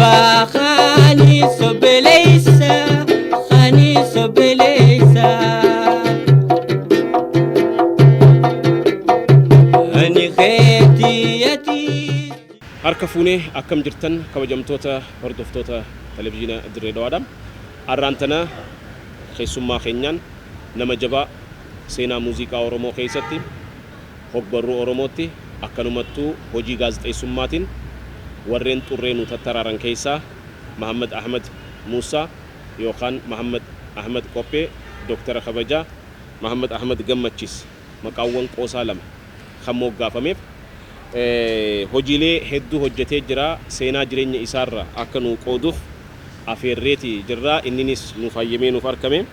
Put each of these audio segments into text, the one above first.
Gurbaa kaanis obboleessa kaanis obboleessa. Ani keetii ati. Harka fuunee akkam jirtan kabajamtoota hordoftoota televizyiina Dirree Dhawaadha. Arraan tana keessummaa keenyaan nama jabaa seenaa muuziqaa Oromoo keessatti hogbarruu Oromootti akkanumattuu hojii gaazexeessummaatiin warreen xurree nu tattaraaran keessaa Mahammad Ahmad Muussaa yookaan Mahammad Ahmad Qophee Dooktara Kabajaa Mahammad Ahmad Gammachiis maqaawwan qoosaa lama kan moggaafameef hojiilee hedduu hojjetee jira. Seenaa jireenya isaarra akka nuu qooduuf afeerreeti jirra. Inninis nuuf hayyamee nuuf argame.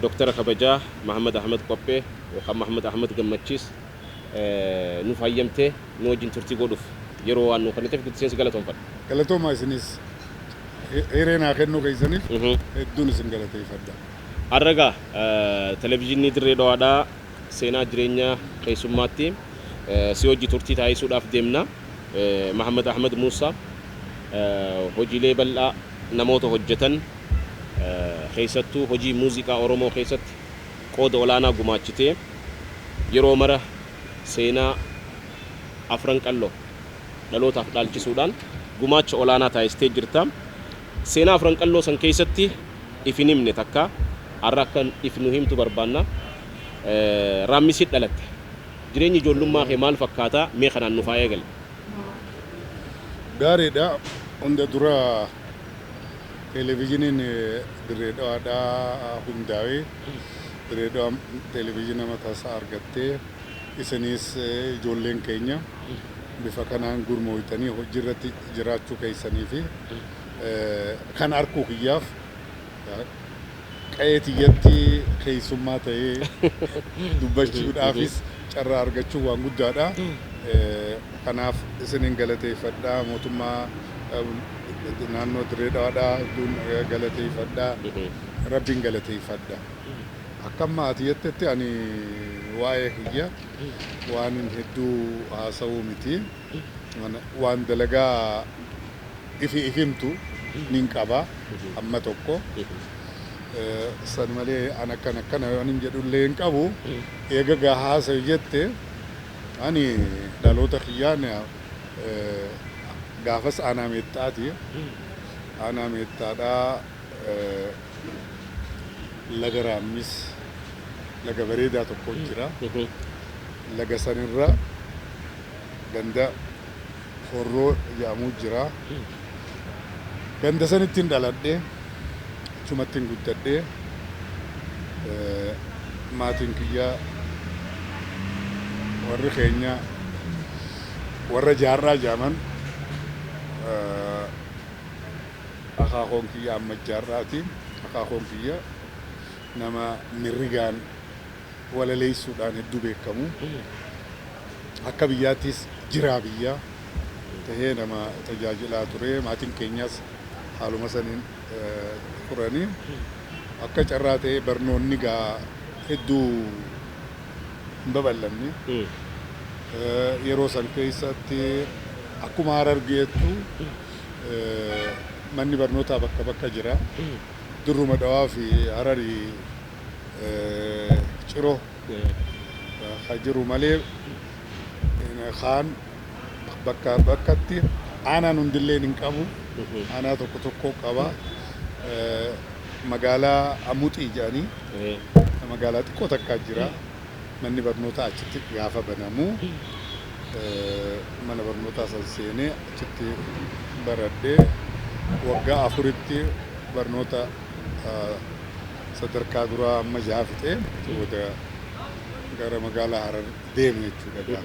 Dooktara Kabajaa Mahammad Ahmad Qophee yookaan Mahammad Ahmad Gammachiis nuuf hayyamtee nu wajjin turtii godhuuf yeroo waan nuu kenniteef guddiseen si galatoomfadha. Galatooma isinis hiree naa kennuu keessaniif hedduun isin galateeffadha. Har'a televizyiinii Dirree Dhawaadhaa seenaa jireenya keessummaatti si hojii turtii taasisuudhaaf deemna. Mahammad Ahmad Muusaa hojiilee bal'aa namoota hojjetan keessattuu hojii muuziqaa Oromoo keessatti qooda olaanaa gumaachitee yeroo mara seenaa Afran Qalloo dhalootaaf dhaalchisuudhaan gumaacha olaanaa taasistee jirta. Seenaa Afran Qalloo san keessatti if hin himne takka har'a akka if nu himtu barbaanna. Raammisii dhalatte. Jireenyi ijoollummaa kee maal fakkaata? Mee kanaan nuuf haa eegalle. Gaariidha. Hunda dura televezyiiniin Dirree Dhawaadhaa hundaa'ee Dirree Dhawaa televezyiina mataa isaa argattee isinis ijoolleen keenya bifa kanaan gurmooytanii hojii irratti jiraachuu keessanii fi kan arkuu kiyyaaf qa'ee tiyyatti keessummaa ta'ee dubbachuudhaafis carraa argachuun waan guddaadha. Kanaaf isinin galateeffadha. Mootummaa naannoo Dirree Dhawaadhaa hedduun galateeffadha. Rabbiin galateeffadha. Akka amma ati jettetti ani waa'ee kiyya waan hedduu haasa'uu miti. Waan dalagaa ifi ifimtu nin qaba amma tokko. San malee an akkana akkana waan hin jedhullee hin qabu. Eega gaa haasa'i jette ani dhaloota kiyyaan gaafas aanaa Meexxaati. Aanaa Meexxaadhaa laga Raammis laga bareedaa tokko jira. Laga sanirra ganda Horroo jedhamu jira. Ganda sanittiin dhaladhe. Achumattiin guddadhe. Maatiin kiyya warri keenya warra Jaarraa jedhaman, akaakoon kiyya amma Jaarraati. Akaakoon kiyya nama mirrigaan walaleessuudhaan hedduu beekamu. Akka biyyaattis jiraa biyya tahee nama tajaajilaa ture. Maatiin keenyas haaluma saniin turanii. Akka carraa ta'ee barnoonni gaa hedduu hin babal'anne. Yeroo san keessatti akkuma Harargeettu manni barnootaa bakka bakka jira. Dirruma Dhawaa fi Hararii Ciroo ka jiru malee kaan bakka bakkatti aanaan hundillee hin qabu. Aanaa tokko tokko qaba. Magaalaa Amuxii jedhanii magaalaa xiqqoo takkaa jira. Manni barnootaa achitti gaafa banamu mana barnootaa san seenee achitti baradhee waggaa 4tti barnoota sadarkaa duraa amma jaha fixee booda gara magaalaa Harar deeme jechuudha.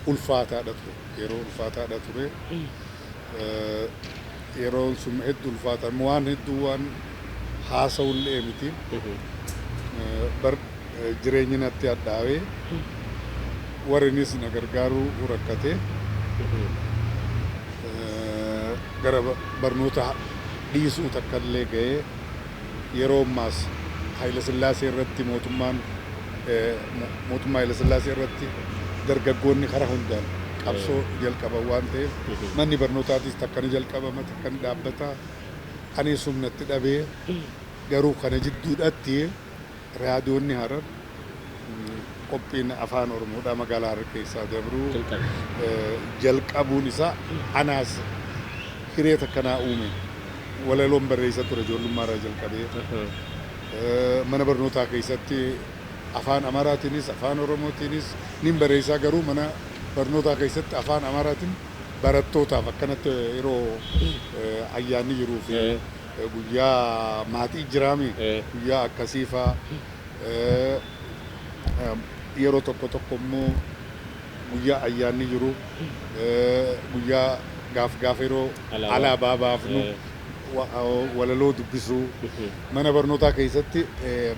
Ulfaataadha ture. Yeroo ulfaataadha ture. Yeroon sun hedduu ulfaata. Waan hedduu waan haasa'ullee miti. Bar jireenyi natti hadhaawee warrinis na gargaaruu rakkate. Gara barnoota dhiisuu takka illee ga'ee yeroo ammaas Haayila Sillaasee irratti mootummaan mootummaa Haayila Sillaasee irratti dargaggoonni karaa hundaan Qabsoo jalqaban waan ta'eef manni barnootaatis takka ni jalqabama, takka ni dhaabbata. Ani sumnatti dhabee garuu kana jidduudhatti raadiyoonni Harar qophiin afaan Oromoodhaa magaalaa Harar keessaa dabruu jalqabuun isaa anaas hiree takkanaa uume. Walaloon barreessa ture ijoollummaarraa jalqabee. Mana barnootaa keessatti afaan Amaaraatiinis afaan Oromootiinis nin barreessaa, garuu mana barnootaa keessatti afaan Amaaraatiin barattootaaf akkanatti yeroo ayyaanni jiruu fi guyyaa maatii jiraame guyyaa akkasii faa, yeroo tokko tokko immoo guyyaa ayyaanni jiru, guyyaa gaaf gaaf yeroo alaabaa baafnu walaloo dubbisuu. Mana barnootaa keessatti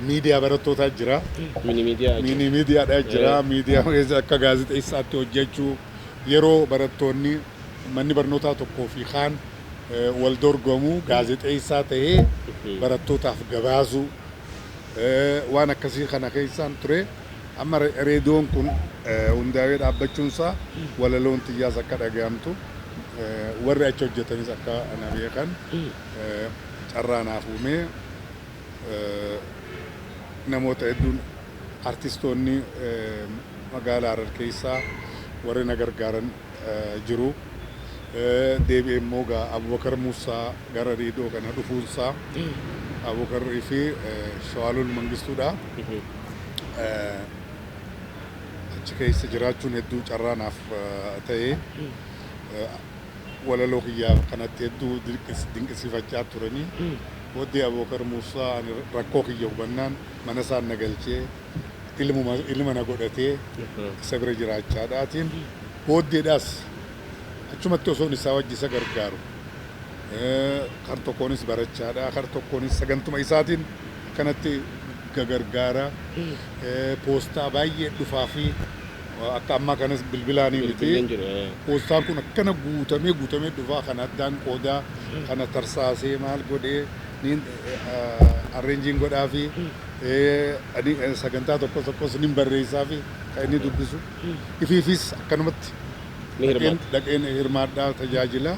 miidiyaa barattootaa jira. Mini miidiyaa. Mini miidiyaadha jira. Miidiyaa keessa akka gaazexeessaatti hojjechuu, yeroo barattoonni manni barnootaa tokkoo fi kaan wal dorgomuu gaazexeessaa tahee barattootaaf gabaasuu, waan akkasii kana keessaan ture. Amma reediyoon kun hundaa'ee dhaabbachuunsaa walaloon xiyyaas akka dhaga'amtu, warri achi hojjetanis akka na beekan carraa naaf uumee. Namoota hedduun, artistoonni magaalaa Harar keessaa warri na gargaaran jiru. Deebi'ee immoo gaa Abubakar Muusaa gara reediyoo kana dhufuunsaa, Abubakarii fi Shawaalul Mangistuudha. Achi keessa jiraachuun hedduu carraa naaf ta'ee, walaloo kiyyaa kanatti hedduu dinqisiifachaa turanii, booddee Abubakar Muusaa ani rakkoo kiyya hubannaan mana isaan na galchee ilmuma ilma na godhatee isa bira jiraachaadhaatiin, booddeedhaas achumatti osoon isaa wajji isa gargaaru kar tokkoonis barachaadha, kar tokkoonis sagantuma isaatiin akkanatti gagargaara. Poostaa baay'ee dhufaa fi akka ammaa kanas bilbilaanii miti. Bilbilli hin jiru. Poostaan kun akkana guutamee guutamee dhufaa, kana addaan qoodaa, kana tarsaasee maal godhee niin arrange iin godhaa fi ani sagantaa tokko tokkos nin barreessaa fi kan inni dubbisu ifiifis akkanumatti Ni hirmaata. Dhaqeen hirmaadhaa tajaajila.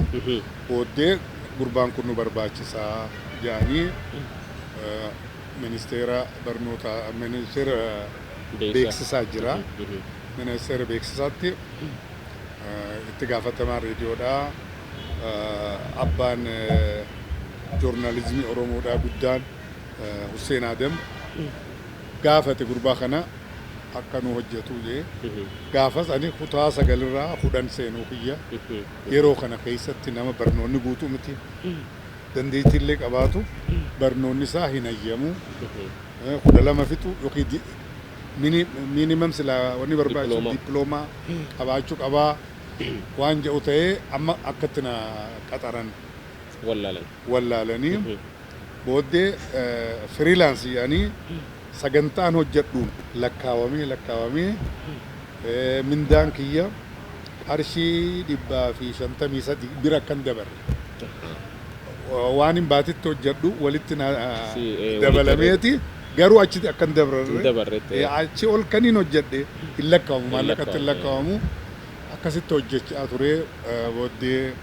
Booddee gurbaan kun nu barbaachisaa jedhanii ministeera barnootaa, ministeera beeksisaa jira. Ministeera beeksisaatti itti gaafatamaa reediyoodhaa, abbaan joornaalizimii Oromoodhaa guddaan Hussein Adam gaafate, gurbaa kana akka nu hojjetu jee. Gaafas ani kutaa 9rraa 10 seenuu kiyya. Yeroo kana keessatti nama barnoonni guutuu miti, dandeettiillee qabaatu barnoonni isaa hin hayyamu. 12 fixu yookiin minimum silaa wanni barbaachisu dippiloomaa qabaachuu qabaa waan jedhu ta'ee, amma akkatti na qaxaran. Wallaalan. Wallaalanii booddee freelance ii jedhanii sagantaan hojjedhuun lakkaawamee lakkaawamee mindaan kiyya qarshii 153 bira akkan dabarre. Waan hin baatitti hojjedhu walitti na dabalameeti, garuu achitti akkan dabarre, achi ol kaniin hojjedhe hin lakkaawamu, maallaqatti hin lakkaawamu. Akkasitti hojjechaa ture. Booddee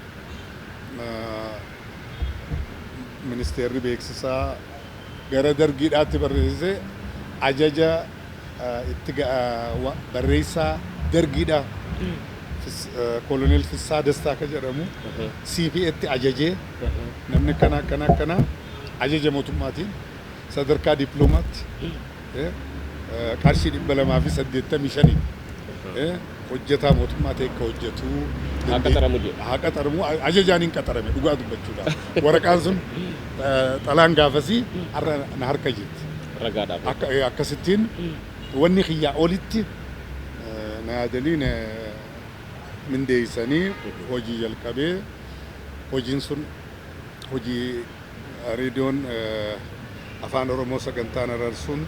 ministeerri beeksisaa gara dargiidhaatti barreessise, ajaja itti barreessaa dargiidha, Koloneel Fissaa Dastaa ka jedhamu, CPAtti ajajee, namni akkana akkana akkana ajaja mootummaatiin sadarkaa dippiloomaatti qarshii 285 hojjetaa mootummaa ta'e akka hojjetu haa qaxaramu jedhe. Haa qaxaramu ajajaan hin qaxarame. Dhugaa dubbachuudhaaf waraqaan sun, xalaan gaafasii har'a na harka jirti. Ragaadhaaf. Akka akkasittiin wanni kiyyaa olitti na yaadanii na mindeessanii hojii jalqabee. Hojiin sun hojii reediyoon afaan Oromoo sagantaan Harar sun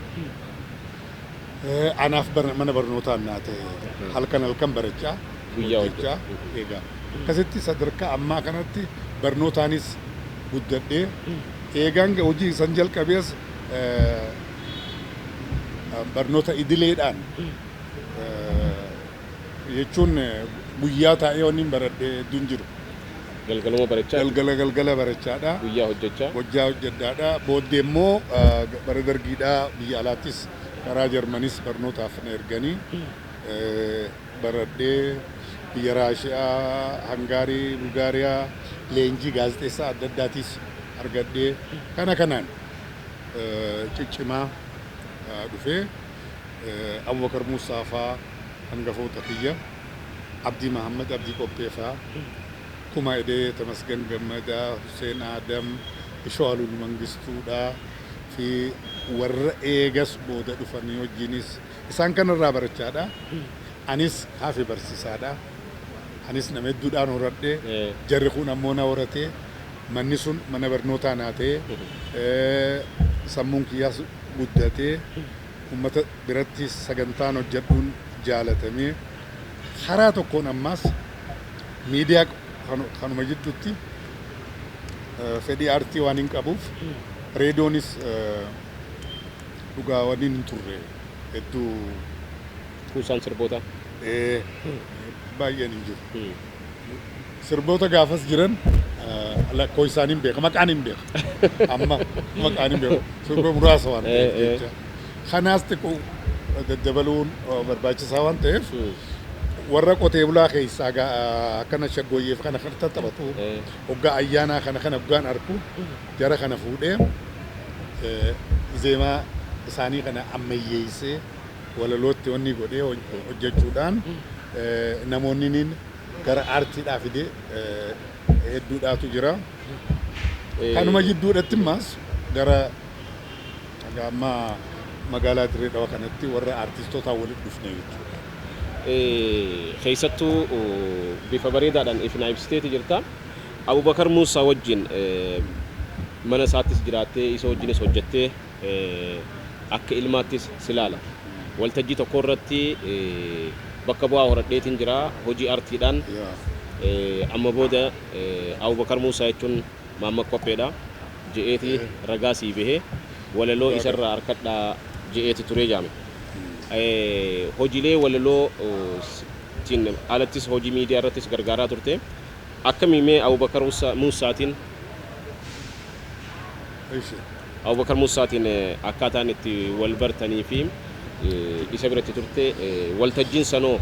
anaaf mana barnootaan naa ta'e. Halkan halkan barachaa guyyaa hojjechaa, egaa akkasitti sadarkaa ammaa kanatti barnootaanis guddadhee, eegaan hojii san jalqabees barnoota idileedhaan Jechuun guyyaa taa'ee wanni hin baradhe hedduun jiru. Galgaluma barachaa. Galgala galgala barachaadha. Guyyaa hojjechaa. Hojjaa hojjedhaadha. Booddee immoo bara dargiidhaa biyya alaattis karaa Jarmanis barnootaaf na erganii baradhee biyya Raashiyaa, Hangaarii, Bulgaariyaa leenjii gaazexeessaa adda addaatis argadhee kana kanaan ciccimaa dhufee Abubakar Muusaa faa hangafoota kiyya, Abdii Mahammad Abdii Qophee faa, Kuma Edee, Tamasgan Gammadaa, Hussein Adam, Ishawaalul Mangistuudhaa fi warra eegas booda dhufanii wajjinis isaan kanarraa barachaadha. Anis hafe barsiisaadha. Anis nama hedduudhaan horadhee jarri kun ammoo na horatee manni sun mana barnootaa naa ta'ee sammuun kiyyaas guddatee uummata biratti sagantaan hojjedhuun jaalatamee karaa tokkoon ammaas miidiyaa kanuma jidduutti fedhii aartii waan hin qabuuf reediyoonis dhugaa waan hin turre hedduu. Kuusaan sirbootaa. Baay'een hin jiru. Sirboota gaafas jiran lakkoo isaanii hin beeka, maqaan hin beeka. Amma maqaan hin beeku. Sirba muraasa waan ta'eef jecha. Kanaas xiqqoo daddabaluun barbaachisaa waan ta'eef warra qotee bulaa keessaa akkana shaggooyyeef kana kan taphatu hoggaa ayyaanaa kana kana hoggaan arku jara kana fuudhee zeemaa isaanii kana ammayyeessee walalootti wanni godhee hojjechuudhaan namoonni niin gara aartiidhaa fidee hedduudhaatu jira. Kanuma jidduudhatti immaas gara amma magaalaa Dirree Dhawaa kanatti warra aartistootaa walitti dhufne jechuudha. Keessattuu bifa bareedaadhaan ifnaa ibsiteeti jirta. Abubakar Muusaa wajjin mana isaattis jiraattee isa wajjinis hojjettee akka ilmaattis si ilaala. Waltajjii tokko irratti bakka bu'aa horadheetiin jira hojii aartiidhaan amma booda Abubakar Muusaa jechuun Maamma Qopheedha je'eeti ragaa sii bahee walaloo isarraa harkadhaa je'eeti turee jaame. Hojiilee walaloo tiin alattis hojii miidiyaa irrattis gargaaraa turte. Akkamii mee Abubakar Muusaatiin Abubakar Muusaatiin akkaataan itti wal bartanii fi isa biratti turte waltajjiin sanoo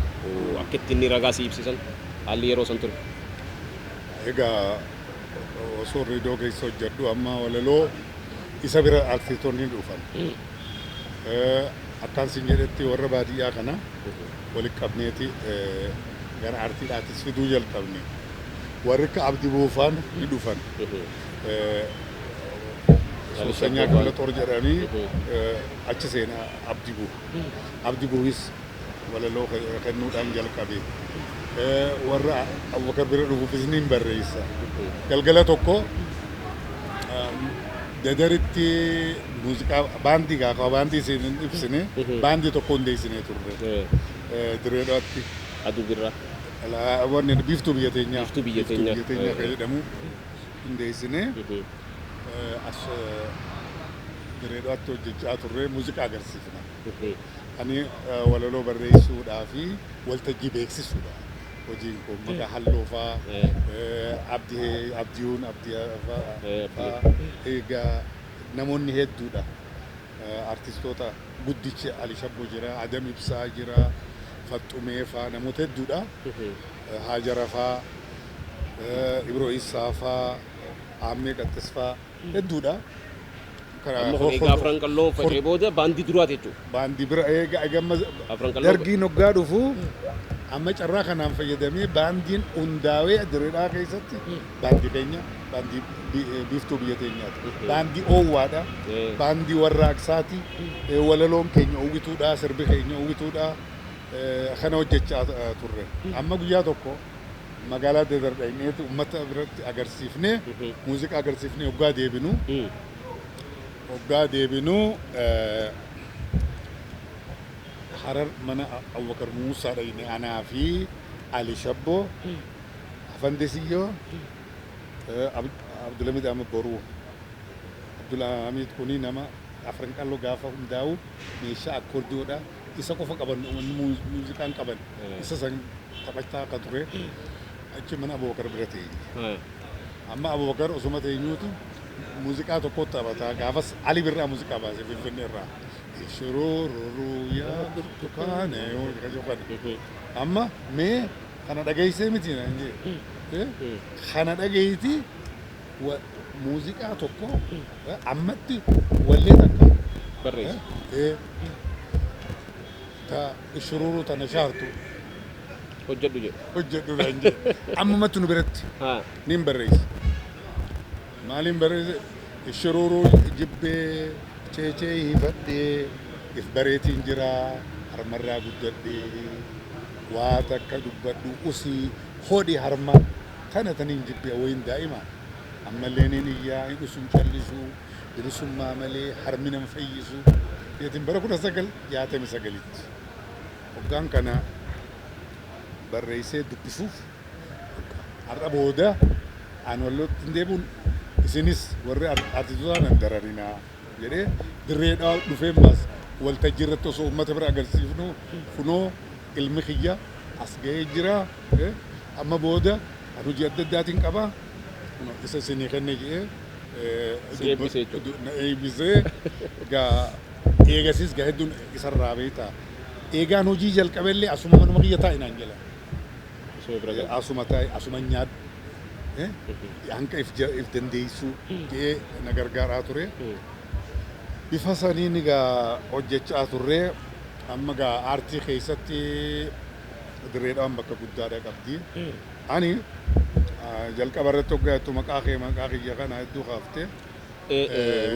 akka itti inni ragaa si ibsisan haalli yeroo san ture. Egaa osoo reediyoo keessa hojjedhu amma walaloo isa bira artistoonni dhufan. Akkaan sin jedhetti warra baadiyyaa kana walitti qabneeti gara aartiidhaattis fiduu jalqabne. Warri akka Abdii Buufaan ni dhufan. Soosanyaa Kibla Xoor jedhanii achi seena Abdii Buu. Abdii Buunis walaloo kennuudhaan jalqabe. Warra Abubakar bira dhufuufis ni barreessa. Galgala tokko Dadaritti muuziqaa baandii gaafa baandii isin hin ibsine baandii tokko hundeessinee turre. Dirree Dhawaatti. Aduu birraa. Wanni biiftuu biyya teenyaa. Biiftuu biyya teenyaa. Biiftuu biyya teenyaa kan jedhamu hundeessinee as Dirree Dhawaatti hojjechaa turre muuziqaa agarsiifna. Ani walaloo barreessuudhaa fi waltajjii beeksisuudha. Hojiin kun maqaa halluu faa Abdii Abdiyuun Abdii faa egaa namoonni hedduudha. Artistoota guddichi Ali Shabboo jira, Adam Ibsaa jira, Faxxumee faa namoota hedduudha. Haajara faa, Ibroo Isaa faa, Aammee Qaxxis faa hedduudha. Amma kun egaa Afran Qalloo faca'ee booda baandii duraati jechuudha. Baandii bira eega egaa Afran Qalloo. Dargiin hoggaa dhufu amma carraa kanaan fayyadamee baandiin hundaa'ee Dirree Dhawaa keessatti baandii keenya baandii biiftuu biyya teenyaati. Baandii oowwaadha. Baandii warraaqsaati. Walaloon keenya uwwituudha. Sirbi keenya uwwituudha. Kana hojjechaa turre. Amma guyyaa tokko magaalaa Dadar dhaqneeti uummata biratti agarsiifnee muuziqaa agarsiifnee hoggaa deebinu hoggaa deebinu Harar mana Abubakar Muusaa dhaqne anaa fi Ali Shabboo, Afande Siyyoo, Abdulhamid Ahmed Boruu. Abdulhamid kuni nama Afran Qalloo gaafa hundaa'u meeshaa akkoordiyoodha. Isa qofa qaban muuziqaan qaban. Isa san Taphachaa akka ture achi mana Abubakar bira teenye. Amma Abubakar osuma teenyuutu muuziqaa tokko taphataa gaafas Ali Birraa muuziqaa baase Finfinnee irraa. Shururuu yaa burtukaane yoo jedhu kana. Amma mee kana dhageessee miti naan jee. Kana dhageeyti muuziqaa tokko ammatti wallee takka Barreessi. Ta shururuu tana shaartu Hojjedhu jedhu. Hojjedhu naan jee. Ammumatti nu biratti nin barreesse. Maaliin barreesse? Shururuu jibbee ceecee hifadhee if bareetiin jira harmarraa guddadhee waa takka dubbadhu usii hodhi harma tana taniin jibbee wayin daa'ima ammallee nin iyyaa hin usun callisu bilisummaa malee harmi nan fayyisu jeetiin bara 1969tti hoggaan kana barreessee dubbisuuf har'a booda an wallootti hin deebi'uun isinis warri artistoota nan dararinaa jedhee dirree dhufee mas waltajjii irratti osoo uummata bira agarsiifnu kunoo ilmi kiyya as ga'ee jira amma booda an hojii adda addaatiin qaba isa isinii kenne jedhee Si eebbisee jechuudha. Na eebbisee gaa eegasiis gaa hedduun isarraa beektaa. Eegaan hojii jalqabellee asuma manuma kiyya taa'i naan jedha. Isuma bira gala. Asuma taa'i asuma nyaadhu. Hanga if dandeessuu jedhee na gargaaraa ture. Bifa saniin egaa hojjechaa turre amma egaa aartii keessatti Dirreedhaan bakka guddaadha qabdi. Ani jalqaba irratti hoggaa jettu maqaa kee maqaa kiyya kana hedduu kaaftee.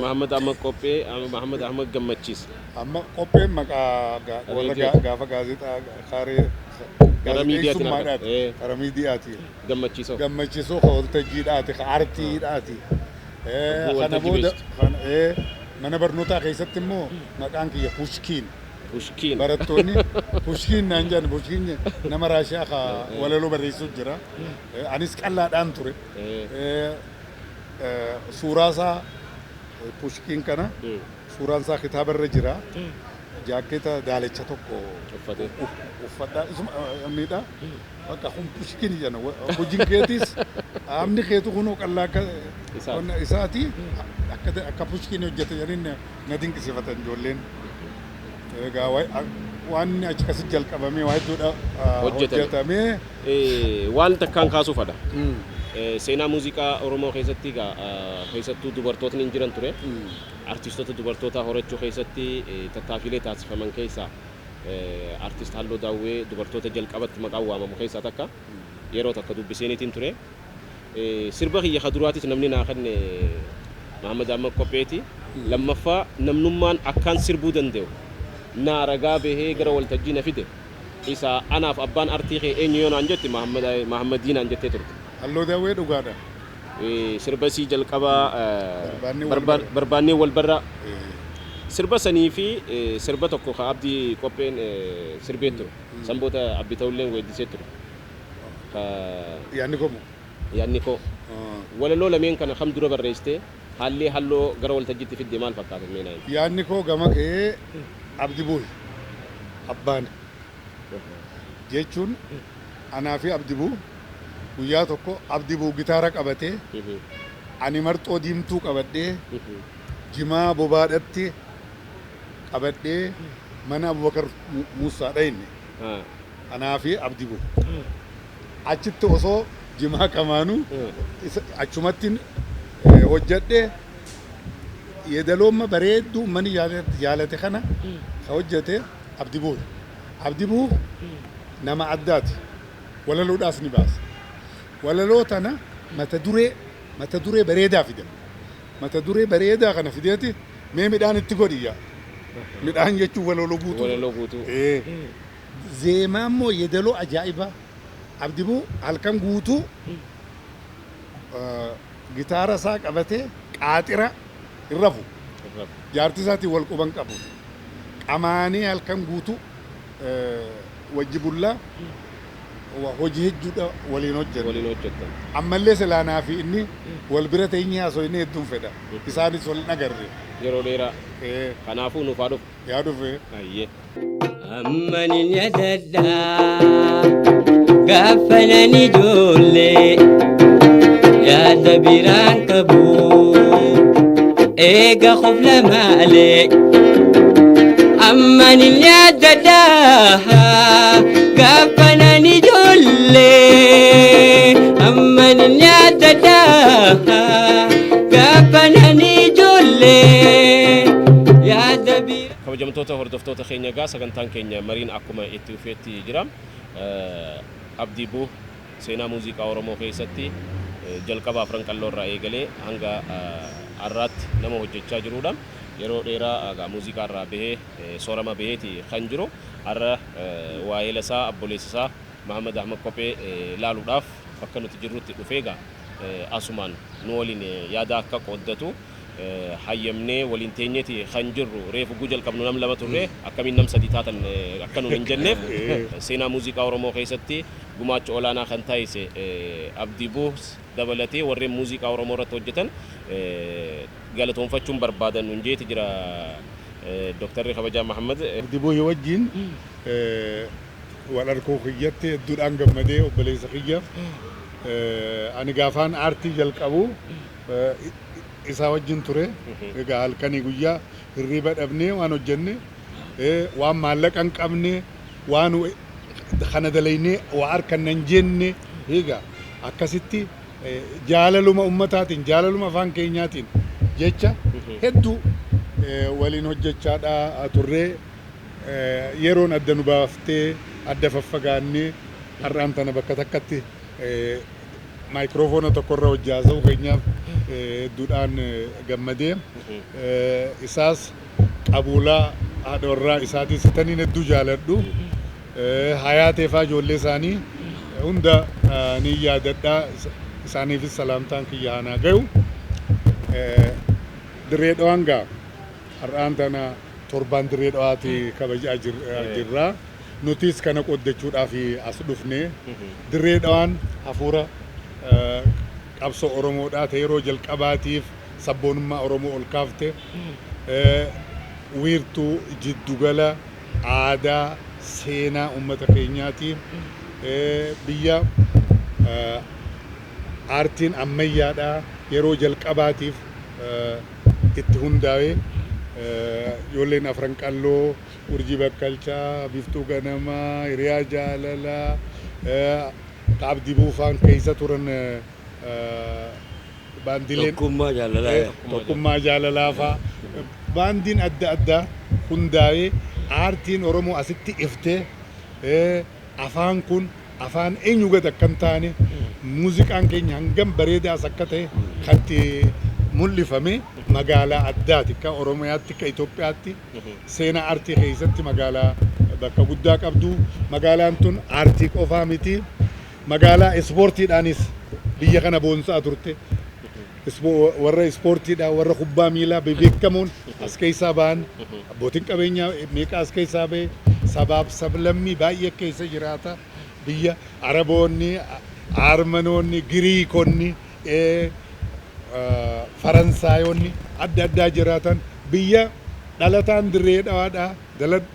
Mahammad Ahmad Qophee, Mahammad Ahmad Gammachiis. Amma qopheen maqaa warra gaafa gaazexaa kaaree Gara miidiyaatiin gaazexeessummaadhaati. argata. Gara miidiyaati. Gammachiisoo. Gammachiisoo ka waltajjiidhaati, ka aartiidhaati. Abbuu Kana waltajjii booda beektu. Mana barnootaa keessatti immoo maqaan kiyya Pushkiin. Pushkiin. Barattoonni Pushkiin naan jedhan. Pushkiin nama Raashiyaa ka walaloo barreessuu jira. Anis qallaadhaan ture. Suuraa isaa Pushkiin kana suuraan isaa kitaaba irra jira. Jaakkeeta daalacha tokko Uffatee. Uffadhaa isuma miidha. Bakka kun Pushkiin jedhan hojiin keetis qaamni keetu kunoo qallaa akka Isaati. Qonna isaati akka akka Pushkiin hojjete jedhanii na dinqisiifatan ijoolleen. Egaa waan achi akkasitti jalqabamee waa hedduudha Hojjetame. Hojjetamee. Waan takkaan kaasuu fadha. Seenaa muuziqaa Oromoo keessatti egaa keessattuu dubartootni hin jiran ture. Artistoota dubartootaa horachuu keessatti tattaaffiilee taasifaman keessaa artist Halloo Daawwee dubartoota jalqabatti maqaan waamamu keessaa takka. Yeroo takka dubbiseeniitiin ture. Sirba kiyya ka duraatis namni naa kenne Mahammad Ahmad Qopheeti. Lammaffaa namnummaan akkaan sirbuu danda'u naa ragaa bahee gara waltajjii na fide isa anaaf abbaan artii kee eenyu yoo naan jette Mahammad Mahammadii naan jettee turte. Halloo Daawwee dhugaadha. Sirba isii jalqabaa Barbaannee wal barra. Barbaannee wal barra. Sirba sanii fi sirba tokko ka Abdii Qopheen sirbee ture. San booda Abbi Ta'ulleen weeddisee ture. Ka Yaadni koo moo? Yaadni koo. Walaloo lameen kana kam dura barreessite? Haalli halloo gara waltajjiitti fidde maal fakkaata mee naa himi? Yaadni koo gama kee Abdi Buuhi abbaan jechuun anaa fi Abdi Buu guyyaa tokko Abdi Buu gitaara qabatee ani marxoo diimtuu qabadhee jimaa bobaadhatti qabadhee mana Abubakar Muusaa dhayne anaa fi Abdi Buu. Achitti osoo jimaa qamaanuu achumatti hojjedhe yeedaloomma bareedduu uummanni jaalate kana ka hojjete Abdi Buu. Abdi Buu nama addaati. Walaloodhaas ni baasa. Walaloo tana mata duree bareedaa fida. Mata duree bareedaa kana fideeti mee midhaan itti godhi yaa. Midhaan jechuun walaloo guutuu. Walaloo guutuu. Zeemaa immoo yeedaloo ajaa'ibaa. Abdi Buu halkan guutuu gitaara isaa qabatee qaaxira hin rafu. Jaartii isaatiin wal quban qabu. Qamaanii halkan guutuu wajji bullaa hojii hedduudha waliin hojjenna. Waliin hojjettan. Ammallee silaanaa fi inni wal bira teenyee haasofnee hedduun fedha. Isaanis wal nagarre. Yeroo dheeraa. Kanaafuu nuuf haa dhufu. Yaa dhufe. Ayyee. Ammanin yaadadhaa. Gaafanan ijoollee yaada biraan qabu eega qofla maalee amman hin yaadadhaa gaafanan ijoollee amman hin yaadadhaa gaafanan ijoollee yaada biraa. Kabajamtoota hordoftoota keenya, egaa sagantaan keenya mariin akkuma itti fufeetti jira. Abdii Buuh seenaa muuziqaa Oromoo keessatti jalqaba Afran Qalloo irraa eegalee hanga har'aatti nama hojjechaa jirudha. Yeroo dheeraa egaa muuziqaa irraa bahee soorama baheeti kan jiru. Har'a waa'ee isaa obboleessa isaa Mahamad Ahmad Kophee laaluudhaaf bakka nuti jirrutti dhufee, egaa asumaan nu waliin yaada akka qooddatu hayyamnee waliin teenyeeti kan jirru. Reefu guu jalqabnu nam lama turre, akkamiin nam sadi taatan akka nuun hin jenneef, seenaa muuziqaa Oromoo keessatti gumaacha olaanaa kan taasise Abdii Buus dabalatee warreen muuziqaa Oromoo irratti hojjetan galatoonfachuun barbaadan nun jeeti jira Dooktarri Kabajaa Mahammad. Abdii Buuhii wajjin wal arkuu kiyyatti hedduudhaan gammadee. Obboleessa kiyya, ani gaafaan aartii jalqabu isaa wajjin ture. Egaa halkanii guyyaa hirriiba dhabnee waan hojjenne, waan maallaqa hin qabne, waan kana dalaynee waa harkanna hin jenne, egaa akkasitti jaalaluma ummataatiin, jaalaluma afaan keenyaatiin jecha hedduu waliin hojjechaadha turree. Yeroon adda nu baaftee adda faffagaannee har'aan tana bakka takkatti maayikiroofoona tokkorra hojii haasa'uu keenyaaf hedduudhaan gammadee. Isaas qabuulaa haadha warraa isaatis taniin hedduu jaaladhu. Hayaateefaa ijoollee isaanii hunda ni yaadadha. Isaaniifis salaamtaan kiyya hanaa gayu. Dirree Dhawaan gaa har'aan tana torbaan Dirree Dhawaati kabajaa jirra. Nutis kana qoddachuudhaaf as dhufne. Dirree Dhawaan hafuura qabsoo Oromoodhaa ta'e, yeroo jalqabaatiif sabboonummaa Oromoo ol kaafte. Wiirtuu jiddugala aadaa seenaa uummata keenyaati. Biyya aartiin ammayyaadhaa yeroo jalqabaatiif itti hundaa'e, ijoolleen Afran Qalloo, Urjii Bakkalchaa, Biiftuu Ganamaa, Hiriyaa Jaalalaa, Abdii Buufaan keessa turan, baandileen Tokkummaa Jaalalaa. Tokkummaa Jaalalaa faa, baandiin adda addaa hundaa'ee, aartiin Oromoo asitti iftee, afaan kun afaan eenyu gad akka hin taane, muuziqaan keenya hangam bareedaas akka ta'e kan itti mul'ifame magaalaa addaati. Akka Oromiyaatti, akka Itoophiyaatti seenaa aartii keessatti magaalaa bakka guddaa qabdu. Magaalaan tun aartii qofaa miti, magaalaa ispoortiidhaanis biyya kana boonsaa turte. Warra ispoortiidhaan, warra kubbaa miilaa bebeekamoon as keessaa ba'an, abbootiin qabeenyaa meeqa as keessaa ba'e, sabaaf sablammii baay'ee keessa jiraata. Biyya Araboonni, Armanoonni, Giriikonni, Faransaayonni adda addaa jiraatan, biyya dhalataan Dirree Dhawaadhaa,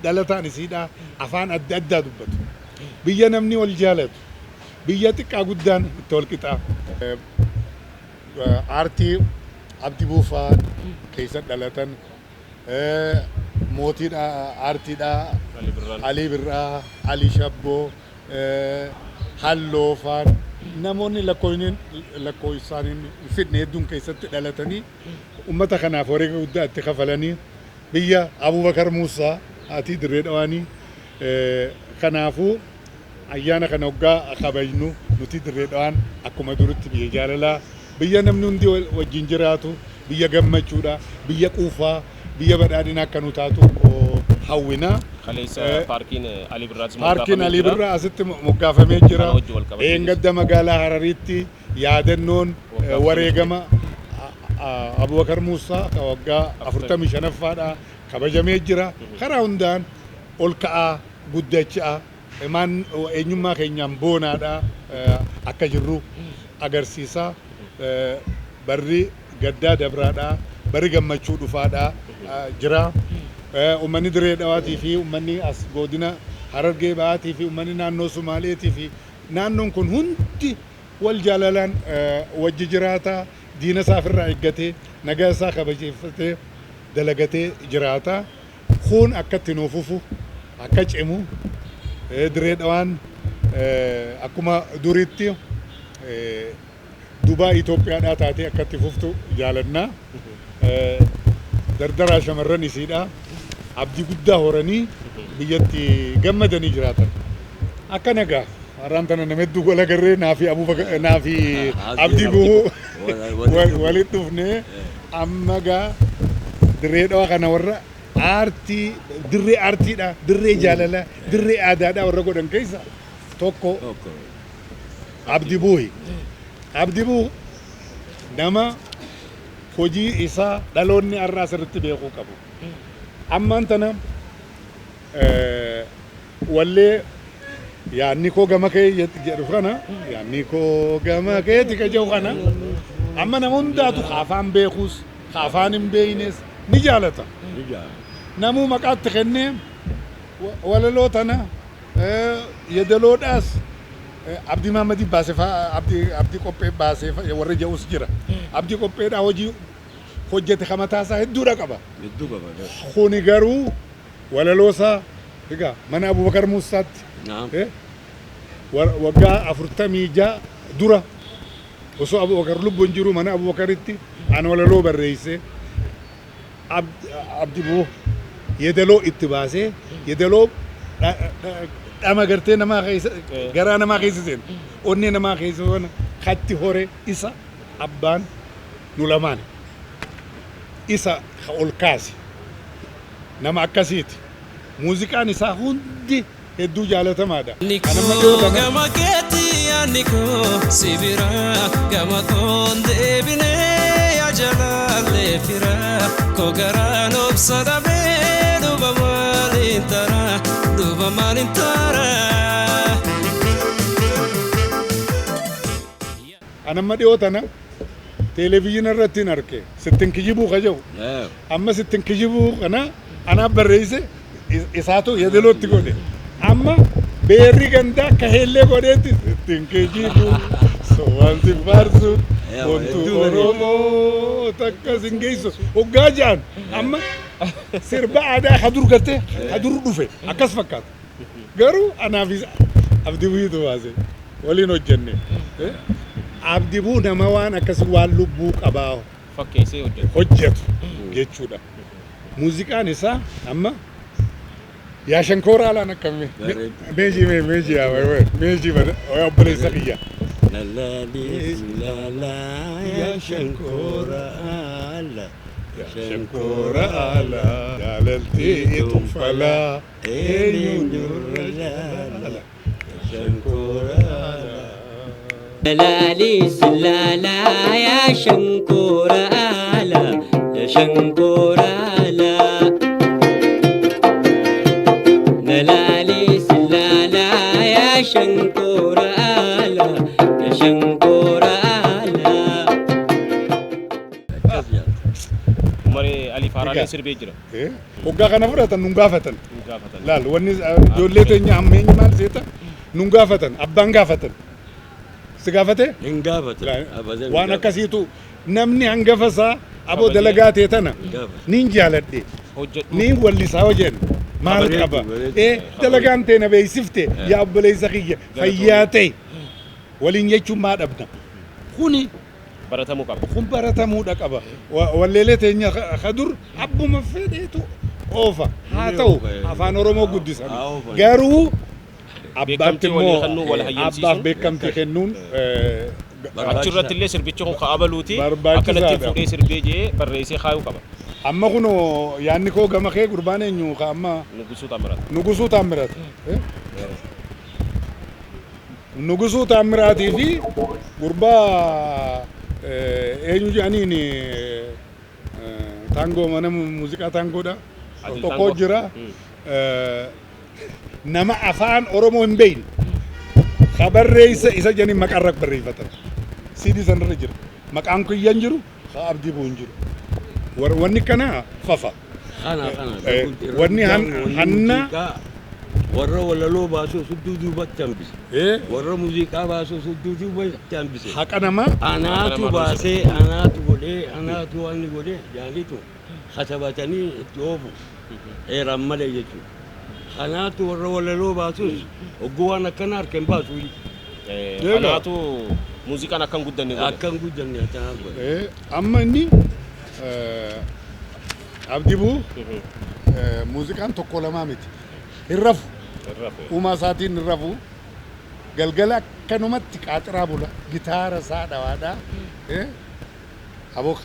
dhalataan isiidhaa afaan adda addaa dubbatu, biyya namni wal jaalatu, biyya xiqqaa guddaan itti wal qixaa. Aartii Abdi Buufaa keessa dhalatan, mootiidha aartiidha Ali Birraan. Alii Birraa, Ali Shabboo, Halloofaan, namoonni lakkoofsaanii hin fidne hedduun keessatti dhalatanii ummata kanaaf wareega guddaa itti kafalanii, biyya Abubakar Muusaa haati Dirree Dhawaanii. Kanaafuu ayyaana kana waggaa kabajnu, nuti Dirree Dhawaan akkuma duritti biyya jaalalaa, biyya namni hundi wajjin jiraatu, biyya gammachuudha, biyya quufaa, biyya badhaadhinaa akka nu taatu hawwina. Kaleessa paarkiin Alii Birraas Paarkiin moggaafamee Alii jira. Birraa asitti moggaafamee jira. Kana wajjin wal qabatee. Eengadda magaalaa Harariitti yaadannoon Waggaa wareegama Abubakar Muusaa ka waggaa 45ffaadha kabajamee jira. Karaa hundaan ol ka'aa guddachaa maan eenyummaa keenyaan boonaadha akka jirru agarsiisa. Barri gaddaa dabraadha, barri gammachuu dhufaadha jira. Uummanni Dirree Dhawaatii fi uummanni as godina Harargee Ba'aatii fi uummanni naannoo Sumaaleetii fi Naannoon kun hundi wal jaalalaan wajji jiraata, diina isaa ofirraa eeggatee, nagaa isaa kabajeeffatee, dalagatee jiraata. Kun akka itti nuuf fufu, akka cimu, Dirree Dhawaan akkuma duriitti Dubaa Itoophiyaadhaa taatee akka itti fuftu jaalannaa. Dardaraa shamarran isiidha. Abdii guddaa horanii biyyatti gammadanii jiraatan. Akka nagaa har'aan tana nama hedduu wal agarree, naa fi naa fi Abdii Buhuu walitti dhufnee, amma gaa Dirree Dhawaa kana warra aartii, dirree aartiidha, dirree jaalalaa, dirree aadaadha warra godhan keessa tokko Abdii Buuhi. Abdii Buuh nama hojii isaa dhaloonni har'aa sirriitti beekuu qabu. Ammaan tana wallee "Yaanni koo gama kee" jedhu kana, "Yaanni koo gama keeti" ka jedhu kana, amma nama hundaatu ka afaan beekus ka afaan hin beeknes ni jaalata. Namuu maqaatti kennee walaloo tana yedaloodhaas Abdii Mahammadii baase faa, Abdii Qophee baasee warra jedhus jira. Abdii Qopheedhaa hojii hojjete ka mataa isaa hedduudha qaba. Hedduu qaba. Kuni garuu walaloo isaa egaa mana Abubakar Muusaatti waggaa 46 dura osoo Abubakar lubbuun jiru mana Abubakaritti an walaloo barreesse, Abdi Buu yeedaloo itti baasee, yeedaloo dhama gartee namaa keessa, garaa namaa keessa seenu, onnee namaa keessa seenu katti hore isa abbaan nu lamaan isa ka ol kaase nama akkasiiti. Muuziqaan isaa hundi hedduu jaalatamaadha. Kan amma dhiyoo kana Gama keetti yaadni koo si bira, gama koon deebinee yaa jalaallee fira koo, garaan obsa dhabee duuba maaliin tara, duuba maaliin tara. An amma dhiyoo tana televezyiina irratti hin arke, "Sittin kijibuu" ka jedhu. Amma "Sittin kijibuu" kana anaaf barreesse, isaatu yeedalootti godhe. Amma beerri gandaa akka heellee godheetti "Sittin kijibuu sobaan si faarsu bontuu Oromoo takka sin geessu" hoggaa ja'an, amma sirba aadaa ka dur gartee ka dur dhufe akkas fakkaata. Garuu anaaf Abdii Buutu baase, waliin hojjenne. Abdii Buu nama waan akkasii waan lubbuu qabaa fakkeessee hojjetu. Hojjetu jechuudha. Muuziqaan isaa amma "Yaa Shankoora Alaan" akkamii? Meejii mee meejii yaa meejii bada obboleessa kiyya. La ya shankora ala. Shankoora Alaa jaalaltii tuffalaa eenyuun jirra jaalala. Shankora ala. Lali silala ya shankora ala, ya shankora ala. Lali silala ya shankora ala, ya shankora ala. Akkas jedha. Umaree Alii Faaraaleen sirbee jira. Hoggaa kana fudhatan nun gaafatan. Nu gaafatan. Laal, wanni ijoollee teenya ammeenyi maal seeta, nun gaafatan, abbaan gaafatan. Si gaafate? Hin gaafatan. Abadan hin Waan gaafatan. akkasiitu namni hangafa isaa aboo Kabajee. Dalagaa ta'e tana Hin gaafatan. niin jaaladhe, Hojjedhu. niin wallisaa hojjen maal Bareedu, qaba, bareedu. dalagaan ta'e na beeksifte, yaa obboleessa kiyya fayyaa ta'e waliin jechuun maa dhabna? Kuni Baratamuu qaba. Kun baratamuudha qaba. Walleelee teenya ka dur abbuma fedheetu oofa haa ta'u, afaan Oromoo guddisan, Haa oofan. garuu abbaatti Beekamtii walii immoo kennuu, wal hayyamsiisuun. Abbaaf beekamtii kennuun Achirratti illee sirbichi kun ka'abaluuti. Barbaachisaadha. Akkanatti fuudhee sirbee jee barreessee kaayuu qaba. Amma kunoo "Yaanni koo gama kee" gurbaan eenyu ka amma? Nugusuu Tamirat. Nugusuu Taammirat. Nugusuu Taammiraatii fi gurbaa eenyu jedhaniin taangoo, mana muuziqaa taangoodha. Adil Tokko Taangoo. jira. Nama afaan Oromoo hin beekne ka barreessa isa jedhanii maqaa irra barreeffatan. Siidii sanarra jira. Maqaan kiyya hin jiru, ka Abdii Buu hin jiru. Wanni kana fafa. Kana kana. Wanni hanna Muuziqaa. Warra walaloo baasuu sudduu duubatti hambise. Warra muuziqaa baasuu sudduu duubatti hambise. Haqa namaa. Anaatu baasee, anaatu godhee, anaatu waan inni godhee jaanitu katabatanii itti oofu. Heeraan malee jechuudha. Kanaatu warra walaloo baasus hogguu waan akkana harka hin baasu. Kanaatu muuziqaan akka hin guddanne godhe. Akka hin guddanne akkanaa godhe. Amma inni Abdibuu muuziqaan tokko lamaa miti. Hin rafu. Uumaa isaatiin hin rafu. Galgala akkanumatti qaaxiraa bula. Gitaara isaa dhawaadhaa. Aboo,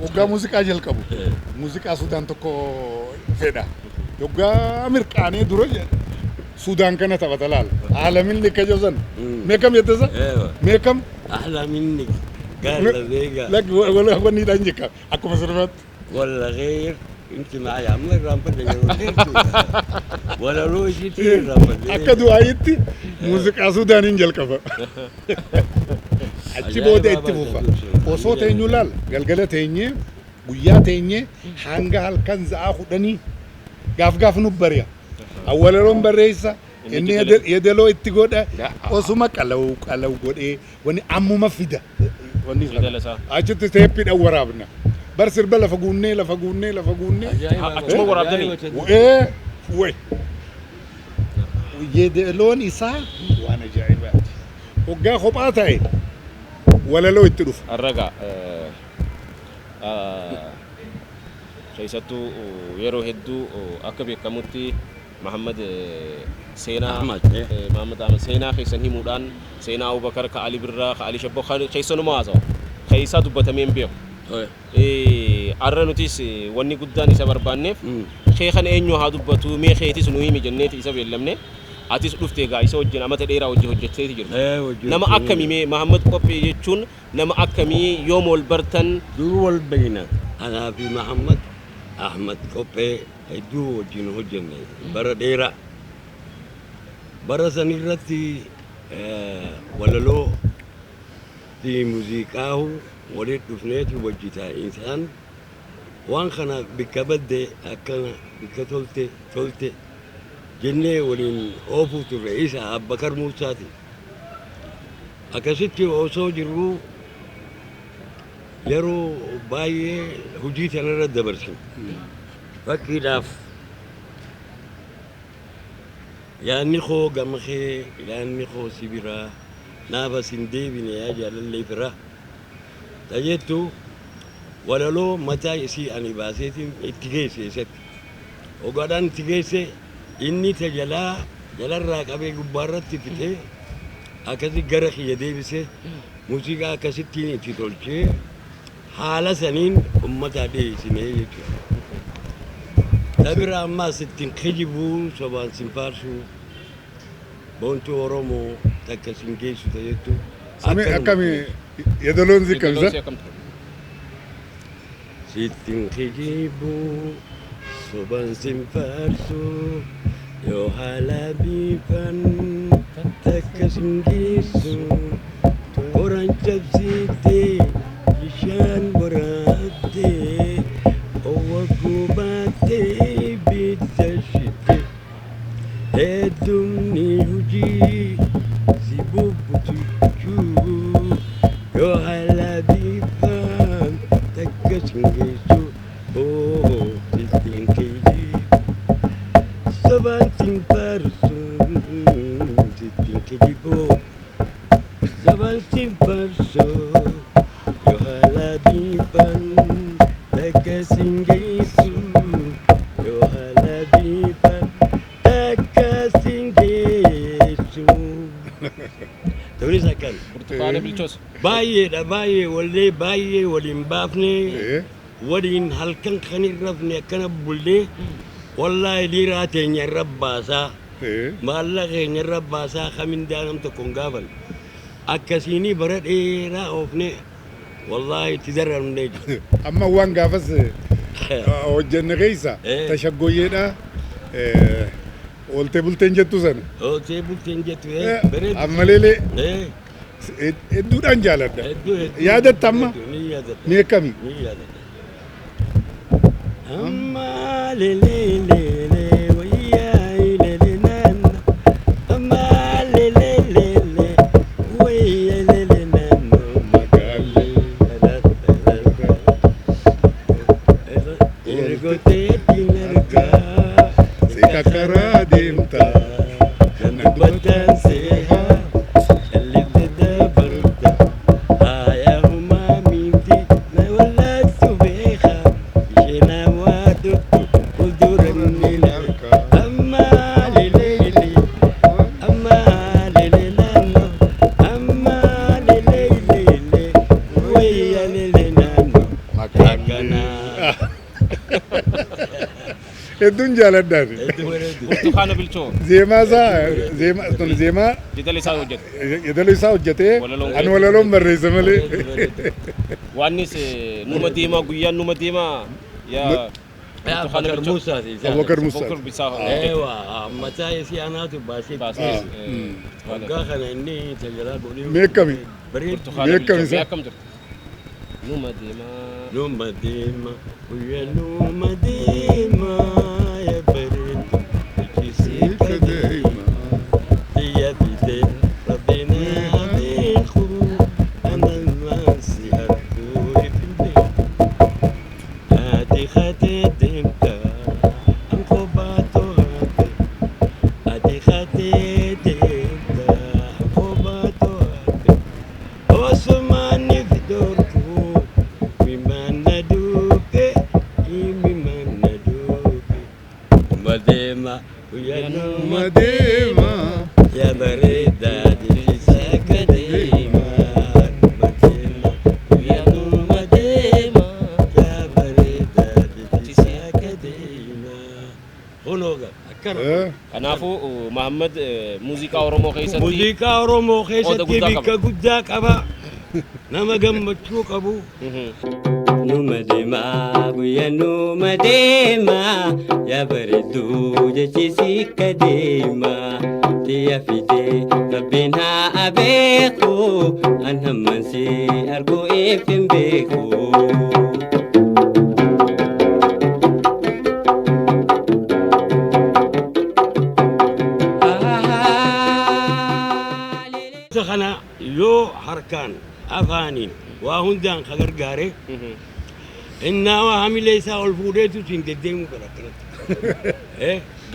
waggaa muuziqaa jalqabu. Muuziqaa Sudaan tokko fedha. Waggaa mirqaanee dura Sudaan kana taphata laala. Aalamin ni kajosan. Mee kam jette isa? Mee kam? أحلى منك قال لبيقة. Lakki, wanni dhaan jekka akkuma sirbaatti. ولا غير انت معي عمر رامبد ولا لو جيتي رامبد. Akka du'aayitti muuziqaa Sudaaniin jalqaba. Achi booda itti fufa. Osoo teenyu laal, galgala teenyee, guyyaa teenyee, hanga halkan za'aa 10 gaaf gaaf nu bari'a. Awwalaloon barreessa, inni yedeloo itti godha, osuma qalawu qalawu godhee wanni ammuma fida. Wanni Yeedala isaa. Achitti teeppiidhaan waraabna. Bar sirba lafa guunnee, lafa guunnee, lafa guunnee. Achuma waraabdanii? Ee, way. Yeedaloon isaa waan ajaa'ibaati. Hoggaa kophaa ta'e walaloo itti dhufa. Arraga keessattuu yeroo hedduu akka beekamutti Mahammad seenaa Ahmad, Mahammad Ahmad seenaa keessan himuudhaan, seenaa Abubakar ka Ali Birraa ka Ali Shabboo keessanuma haasawa. Keessaa dubbatamee hin beeku. Arra nutis wanni guddaan isa barbaanneef kee kana eenyu haa dubbatu, mee keetis nu himi jenneeti isa beellamne. Atis dhufte egaa isa wajjin amata dheeraa wajjin hojjetteeti jirtu. Nama akkamii mee Mahammad Qophee jechuun nama akkamii, yoom wal bartan? Dur wal beeyna. Anaa fi Mahammad Ahmad Qophee hedduu wajjin hojjenne bara dheeraa. Bara san irratti walaloo fi muuziqaahu walitti dhufneeti wajji taa'in waan kana bikka badde akkana, bikka tolte tolte jennee waliin oofuu turre isa Abbakar Muusaati. Akkasitti osoo jirruu yeroo baay'ee hojii tanarra dabarsine. Fakkiidhaaf, yaadni koo gama kee, yaadni koo si biraa, naaf as hin deebine yaa jaalallee firaa. Tajettu walaloo mataa isii ani baaseetiin itti geesse isatti. Ogaadhaan itti geesse, inni ta jalaa jalarraa qabee gubbaarratti fixee akkasi gara kiyya deebisee muuziqaa akkasittiin itti tolchee haala saniin ummataa dhiyeessinee jechuudha. Tabira ammaas ittiin kijibuu, sobaan sin faarsuu, boontuu Oromoo takka sin geessu tajettu. Akkami yeedaloon si Yeedaloon kamisa? si akkam ture? Sittiin kijibuu, sobaan sin faarsuu, yoo haala biifan takka sin geessu, qoraan cabsitee bishaan waraabdee owwa gubattee bidda shitte, heddumni hojii si bubbutuchuu, yoo haala biifan takka sin geessu, oo sittiin kijibuu, sobaan sin faarsu, sittiin kijibuu, sobaan sin faarsu, yoo haala biifan takka sin geessu, yoo haala biifan takka sin geessu. Tunis akkana. Burtukaana Bilchoos. Baay'eedha, baay'ee wallee baay'ee waliin baafnee waliin halkan kan hin rafne akkana bullee, wallaahi dhiiraa teenya irra baasaa, maallaqa keenya irra baasaa, kamindaa nam tokko hin gaafan akkasiinii bara dheeraa oofne, wallaahi itti dararmnee jiru. Amma waan gaafas hojjenne keessa tashaggooyyeedha, ooltee bulteen jettu sana. Ooltee bulteen jettu bareedu. Ammaleelee hedduudhaan jaaladha. Hedduu hedduu. Yaadatta amma? Hedduu, ni yaadadha. Mee akkami? Ni yaadadha. Amma lelee lelee wayyaa. Hedduun jaaladhaani. Hedduu bareedu. Burtukaana Bilchoo. Zeemaa isaa zeemaa tun zeemaa Jidala isaa hojjete. Yeedaloo isaa hojjetee Walaloon ani walaloon barreesse malee. Waannis numa deemaa guyyaan numa deemaa yaa Burtukaana Abubakar Bilchoo. Musaati. Abubakar Musaa. Abubakar Bisaa hojjete. Eewa mataa isii anaatu baasee. Baasee. Waggaa kana inni tajaajila godhee. Meeqami? Bareedu. Burtukaana Beekam Bilchoo. isa. Mee akkam jirti? Numa deemaa. Numa deema guyyaa numa deema yaa bareedu. Ijjisii kadeema. Xiyya fitee rabbiin haa beeku. Anan maansi arguu ifin beeku. Ati khatee deemta an kophaa to'ate. Ati khatee deemta an kophaa to'ate. Osumani fidorku mimana dupe imimana dupe. Umadema uyanuma Madeema. ya bareda jisakadema. Umadema uyanuma dema ya bareda jisakadema. Honoga akkana. Kanaafuu Mahammad muuziqaa Oromoo keessatti Muuziqaa Oromoo Qooda keessatti guddaa qaba. bakka guddaa qaba. Nama gammachuu qabu. Numa deemaa guyyaa numa deemaa yaa bareedduu jechi sikka deemaa xiyya fitee rabbiin haa beeku an hamman si arguu if hin beeku. Isa kana yoo harkaan afaaniin waa hundaan ka gargaare innaa waa hamilee isaa ol fuudheetu siin deddeemuu fedha akkanatti.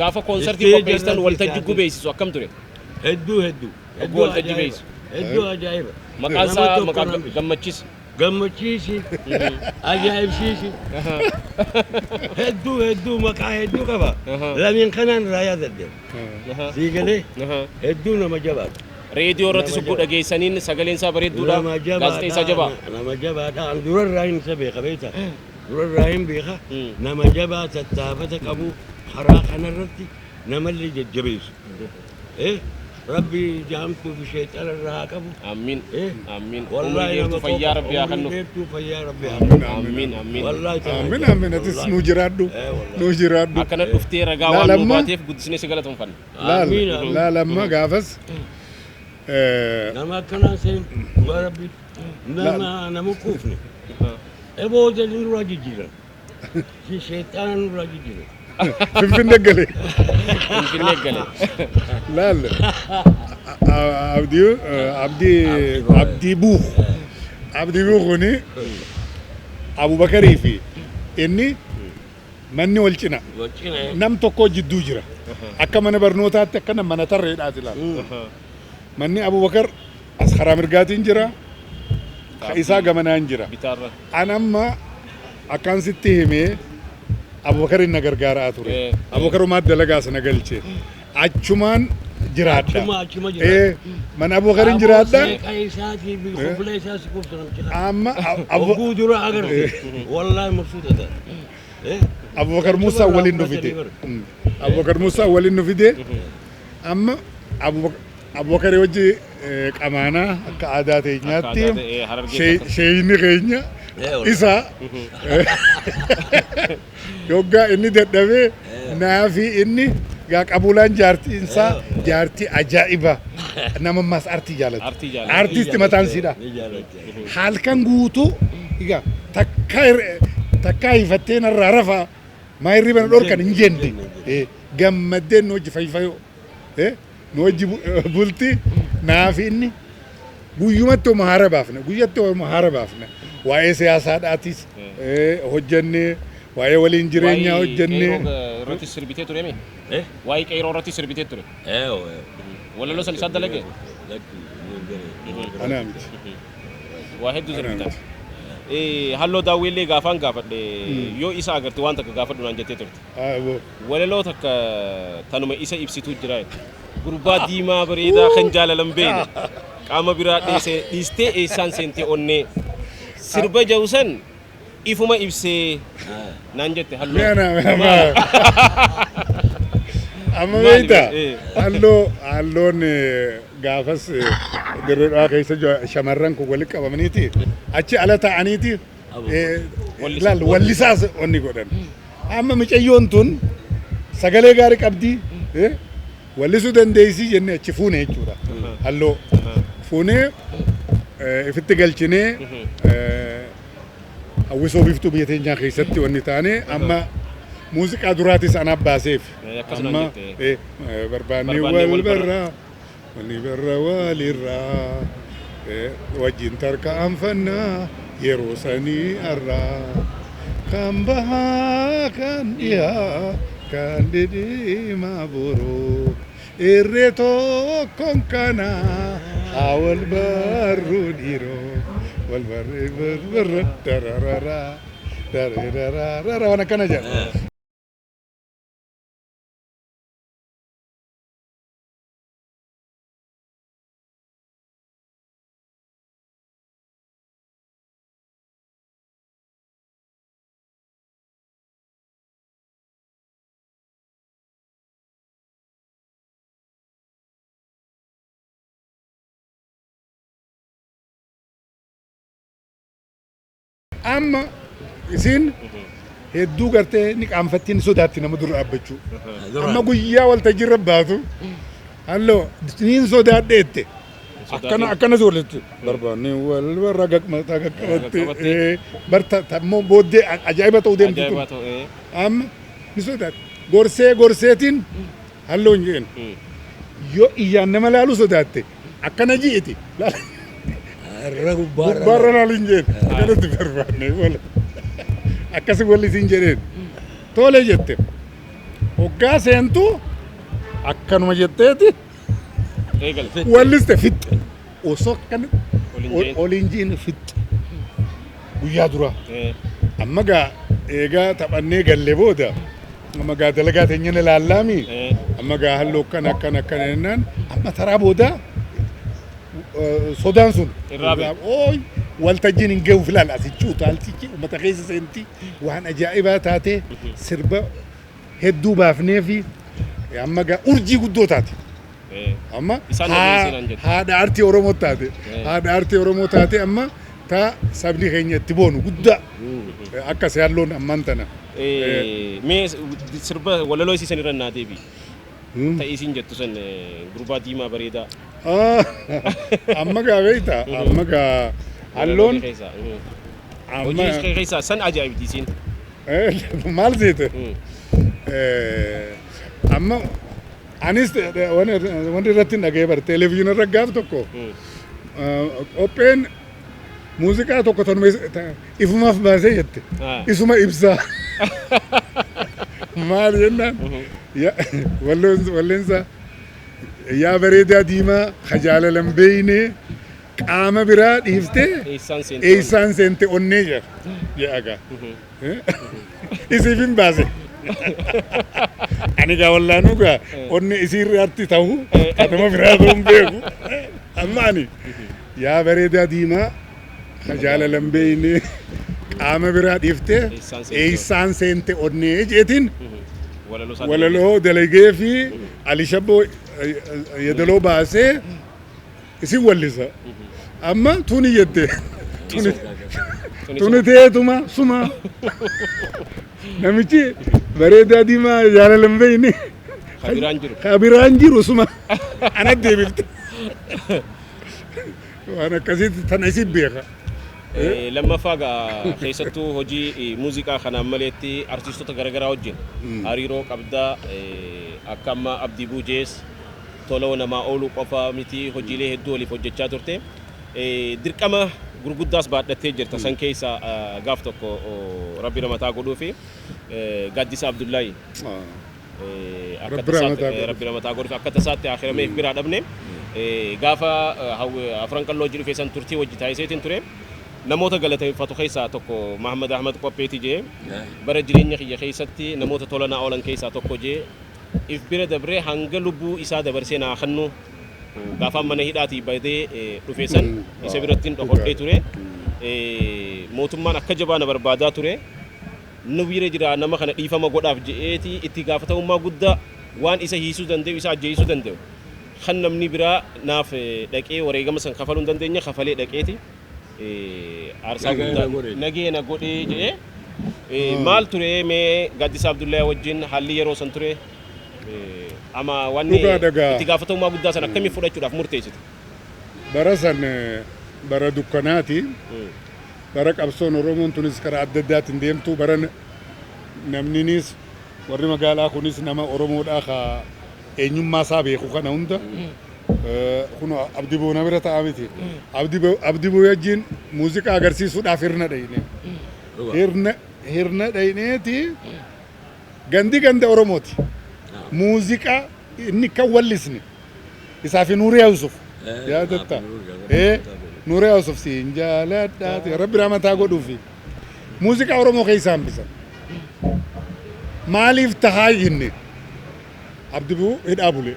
Gaafa koonsartii Isteeja qopheessitan irratti waltajjii taate. Gubeessisu akkam ture? Hedduu hedduu. Hedduu waltajjii beeysu. Hedduu ajaa'iba. Maqaan Nama isaa tokko maqaa namni. Gammachiis. Gammachiisi. Ajaa'ibsiisi. Hedduu hedduu maqaa hedduu qaba. Lameen kanaan irraa yaadadde. Sii galee hedduu nama jabaadha. Reediyoo irratti Nama subbuu jabaa. Dhageessaniin sagaleen isaa bareedduudha. Nama jabaadha. Gaazexeessaa jabaa. Nama jabaadha. An durarraa hin isa beeka beekta. Durarraa hin beeka. Nama jabaa tattaafata qabu karaa kanarratti namallee jajjabeessu. Rabbi jaamtuu fi sheexana irraa haa qabu. Amiin. Amiin. Wallaahi Umrii dheertuu nama fayyaa Rabbi haa kennuuf. Umrii dheertuu fayyaa Rabbi haa kennuuf. Amiin. Amiin. Wallaahi ta'ala. Amiin amiin atis nu jiraadhu. Wallahi. Nu jiraadhu. Akkana dhuftee ragaa waan nu Laalamma. baateef guddisnee si galateeffanna. Laal Amiin, amiin. laalamma gaafas Nama akkanaa seen dhugaa Rabbi nama nama kuufne. Ebooda nurraa jijjiiran. Si sheexana nurraa jijjiiran. Finfinnee gale. Finfinnee gale. Laal Abdii Abdii Abdii Buux Abdii Buux kuni Abubakarii fi inni manni wal cina. Wacina. Nam tokko jidduu jira. Akka mana barnootaatti akkana mana tarreedhaati ilaala. Manni Abubakar as karaa mirgaatiin jira. Ka isaa gamanaan jira. Bitaarra. An amma akkaan sitti himee Abubakarin na gargaaraa ture. Abubakarumaat dalagaa sana galche. Achumaan jiraadha. Achuma achuma jiraadha. Mana Abubakarin jiraadha. Seeqa isaatii fi kofla isaa si kofta namticha. Amma Hogguu dura agarte. Wallaahi mabsuuta ta'a. Abubakar Musaa waliin nu fide. Abubakar Musaa waliin nu fide. Amma Abubakar wajji qamaanaa akka aadaa teenyaatti Akka aadaa ta'e, Harargee akkas. sheeyni keenya isa yoggaa inni dadhabee naafi inni gaa qabuulaan jaartiinsaa jaartii ajaa'iba nama ammaas artii jaalatu. Artii jaalatu. Artiisti mataan siidha. Ni jaalatti. Halkan guutuu egaa takka takka hifattee narraa rafaa maa hirriba na dhorkan hin jenne. Gammaddeen nu wajji fayyifayoo nu wajji bulti naafi inni guyyumatti oma haara baafne guyyatti oma haara baafne waa'ee siyaasaadhaatis hojjennee waa'ee waliin jireenyaa Waa'ee hojjennee. Qeerroo irratti sirbitee ture mi? Eh? Waa'ee qeerroo irratti sirbitee ture. Walaloo san isaan dalage? Lakki hin garee. Anaa miti. Waa hedduu Anaa sirbitan. miti. Halloo daawweellee gaafaan gaafadhe yoo isa agarte waan takka gaafadhu naan jettee turte. Walaloo takka tanuma isa ibsituu jira jette. Gurbaa diimaa bareedaa kan jaalalan beene qaama biraa dheese dhiistee eessaan seentee onnee sirba jawsan. Ifuma ibsee naan jette halluu. Mi'a na amma Maali beektaa eh. halloo halloon gaafas Dirree Dhawaa keessa shamarran kun walitti qabamaniiti achi ala ta'aniiti Wallisaa. Laal wallisaas wanni godhan. Amma micayyoon tun sagalee gaarii qabdi, wallisuu dandeessii jennee achi fuune jechuudha. Halloo fuunee ifitti galchinee hawwisoo biiftuu biyya teenyaa keessatti wanni taane amma muuziqaa duraatis anaaf baaseef. Akkasuma Amma jette. Barbaannee Barbaannee wal wal barra. barraa walli barra walirraa wajjin tarkaanfannaa yeroo sanii arraa kan bahaa kan dhihaa kan dhidhiimaa boroo irree tokkoon kana haa wal barruu dhiiroo wal barree barra darararaa darararara waan akkana jedha. Amma isin hedduu gartee ni qaanfatti, ni sodaatti nama dura dhaabbachuu. Amma guyyaa waltajjiirra baatu halloo niin sodaadheette. Akkana akkana walitti barbaanne wal warra mataa qaqqabatte Qaqqabatte. Barta ammoo booddee ajaa'iba ta'uu deemtu tun. Ajaa'ibaa ta'u. Amma ni sodaatti. Gorsee gorseetiin halloo hin jeen. Yoo iyyaan nama laalu sodaatte akkana ji'iti. Irra gubbaarra. Gubbaarra laalu hin jeen. Akkanatti barbaanne wal akkasi walli siin jedheen. Tole jette. Hoggaa seentu akkanuma jetteeti Eegale. walliste fixxe. Osoo akkana Ol hin jeen. ol hin jiin fixxe. Guyyaa duraa. Amma gaa eegaa taphannee galle booda amma gaa dalagaa teenyeen ilaallaami. Amma gaa halluu akkana akkana akkana jennaan amma taraa booda sodaan sun Irraa ba'e. Ooy waltajjiin hin gahuuf ilaala asichi utaaltichi uummata keessa seenti waan ajaa'ibaa taate sirba hedduu baafnee fi amma gaa urjii guddoo taate. Amma Isaan dhageessee naan jette. Haadha aartii Oromoo taate. Haadha aartii Oromoo taate amma ta sabni keenya itti boonu guddaa akka halloon ammaan tana. Mee sirba walaloo isii san irra naa deebi. Ta'ii isiin jettu san gurbaa diimaa bareedaa. Ah, amma gaa beektaa amma gaa halloon Keessaa. Amma Hojii keessaa san ajaa'ibti isiin. Maal seete? Amma anis wanti irratti hin dhaga'ee bar televezyiinii irra gaaf tokko qopheen muuziqaa tokko tanuma ifumaaf baasee jette. Isuma ibsaa. Maal jennaan walleensa yaa bareedaa diimaa kajaalalan beeyne qaama biraa dhiiftee Eessaan seente? Eessaan seente onnee jedha jedha gaa. Isiif hin baase. Ani gaa wallaanuu gaa onni isiirratti ta'u kan nama biraa ta'uu hin beeku. Amma ani yaa bareedaa diimaa kajaalalan beeyne qaama biraa dhiiftee Eessaan seente? Eessaan seente onnee jeetiin Walaloo isaa walaloo dalagee fi Ali Shabboo yeedaloo baasee isin wallisa. Amma tuni jette tuni tuni teetuma suma namichi bareedaa diimaa jaalalan beeyne Kabiraan jiru. Kabiraan jiru suma ana deebifte. Waan akkasitti tana isin beeka. Lammaffaa gaa keessattuu hojii muuziqaa kanaan maleetti artistoota garaagaraa wajjin hariiroo qabdaa, akka amma Abdii Buujees tola namaa ooluu qofa miti, hojiilee hedduu waliif hojjechaa turte. Dirqama gurguddaas baadhattee jirta. San keessa gaaf tokko rabbi ramataa godhuu fi Gaaddisa Abdullaahi akka Rabbi tasaatti rahmataa godhuuf. Rabbi ramataa godhuuf akka tasaatti akirameef biraa dhabne. Gaafa Afran Qalloo hojii dhufee san turtii wajji taasiseetiin ture. Namoota galateeffatu keessaa tokko Mahammad Ahmad Qopheeti jee bara jireenya kiyya keessatti namoota tola naa oolan keessaa tokko jee if bira dabree hanga lubbuu isaa dabarsee naa kennu gaafaan mana hidhaatii badee dhufe san isa birattiin dhokodhee ture. Mootummaan akka jabaa na barbaadaa ture. Nu bira jira, nama kana dhiifama godhaaf je'eeti itti gaafatamummaa guddaa waan isa hiisuu danda'u, isa ajjeesuu danda'u, kan namni biraa naaf dhaqee wareegama san kafaluu hin dandeenye kafalee dhaqeeti aarsaa guddaa nagee na godhee jedhee. Maal ture mee Gaaddisa Abdullahi wajjin haalli yeroo san ture, ama wanni itti gaafatamummaa guddaa san akkamii fudhachuudhaaf murteessite? Bara san bara dukkanaati. Bara qabsoon Oromoon tunis karaa adda addaatiin deemtu, bara namninis warri magaalaa kunis nama Oromoodhaa ka eenyummaa isaa beeku kana hunda kun Abdi Boona bira ta'a miti. Abdi Boo wajjin muuziqaa agarsiisuudhaaf hirna dhayne. Hirna dhayneeti gandi ganda Oromooti. Muuziqaa inni kan wallisne isaa fi Nuuriyaa Yusuf yaadatta. Nuuriyaa Yusuf siin jaaladhaati Rabbi rahmataa godhuufi. Muuziqaa Oromoo keessaa hambisan. Maaliif tahaa jenne, Abdi Boo hidhaa bule.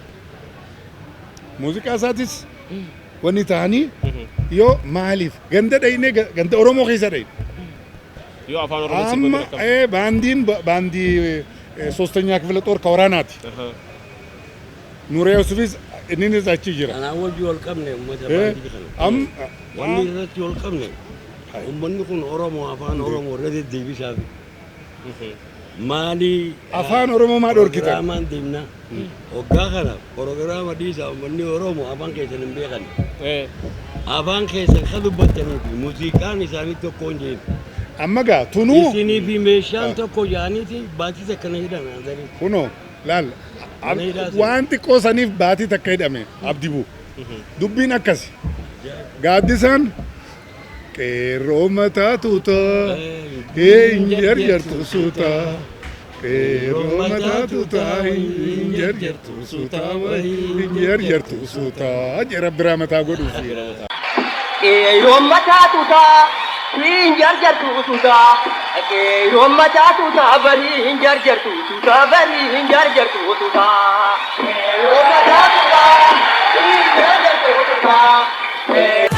Muuziqaa isaatis wanni ta'anii yoo maaliif ganda dhaynee, ganda Oromoo keessa dhayne. Yoo afaan Oromoo Amma baandiin baandii ሶስተኛ ክፍለ ጦር ከወራናati. Nuuriyaa Yusufis inninis achi jira. Kanaan wajji wal qabne uummata baandii kana. Wanni irratti wal qabne uummanni kun Oromoo, afaan Oromoo irra deddeebisaaf. Maali? Afaan Oromoo maa dhorkitan? Proogiraamaan deemna. Hoggaa kana proogiraama dhiisaa, uummanni Oromoo afaan keessan hin beekan. Afaan keessan kan dubbattanii fi muuziqaan isaanii tokko hin jeen. Amma gaa tunuu Isinii fi meeshaan tokko jaaniiti baatii akkana hidhan azanii. Kunoo laal, waan xiqqoo saniif baatii takka hidhame Abdi Buu. Dubbiin akkasi. Gaaddisaan qeerroo mataa tuutaa hin jarjartu suutaa, qeerroo mataa tuutaa hin jarjartu suutaa, hin jarjartu suutaa jedha biraa mataa godhuufi. Qeerroon mataa tuutaa hin jarjartu suutaa, qeerroon mataa tuutaa barii hin jarjartu suutaa, barii hin jarjartu suutaa, qeerroon mataa tuutaa hin jarjartu suutaa.